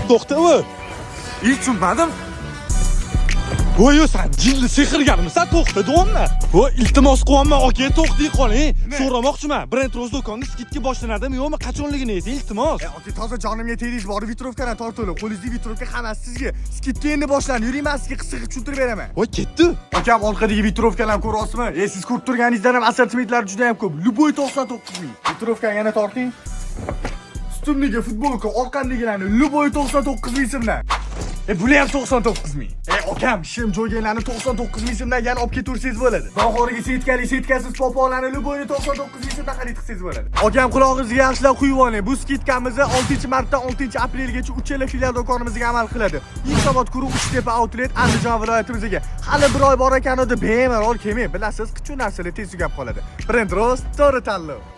To'xta, voy. Hech tushunmadim. Voy, san jinni sehrgarmisan? To'xta, deyapman. Voy, iltimos qilyapman, aka, to'xtay qoling. So'ramoqchiman. Brend Rose do'konida скидка boshlanadimi, yo'qmi? Qachonligini ayting, iltimos. E, aka, toza jonimga tegdingiz, borib ветровка dan tortib, qo'lingizdagi ветровка hammasi sizga. Скидка endi boshlandi, yuring, man sizga qisqa qilib tushuntirib beraman. Voy, ketdi. Akam, orqadagi ветровка larni ko'ryapsizmi? E, siz ko'rib turganingizdan ham assortimentlari juda ham ko'p. Любой 99 ming. Ветровка ni yana torting. Ustimdagi futbolka, orqamdagilarni любой 99 ming so'mdan. E, bular ham 99 ming. E, akam, shim jo'ganlarni 99 ming so'mdan yana olib ketaversangiz bo'ladi. Bahoriga setkali, setkasiz popoqlarni любой ni 99 ming so'mdan xarid qilsangiz bo'ladi. Akam, qulog'ingizga yaxshilab quyib oling. Bu скидка mizni 6 martdan 6 aprelgacha uchala filial do'konimizga amal qiladi. Yunusobod, Kuruq, Uchtepa Outlet, Andijon viloyatimizga. Hali bir oy bor ekan edi, bemalol kelmang. Bilasiz, qichu narsalar tez tugab qoladi. Brend Rose to'g'ri tanlov.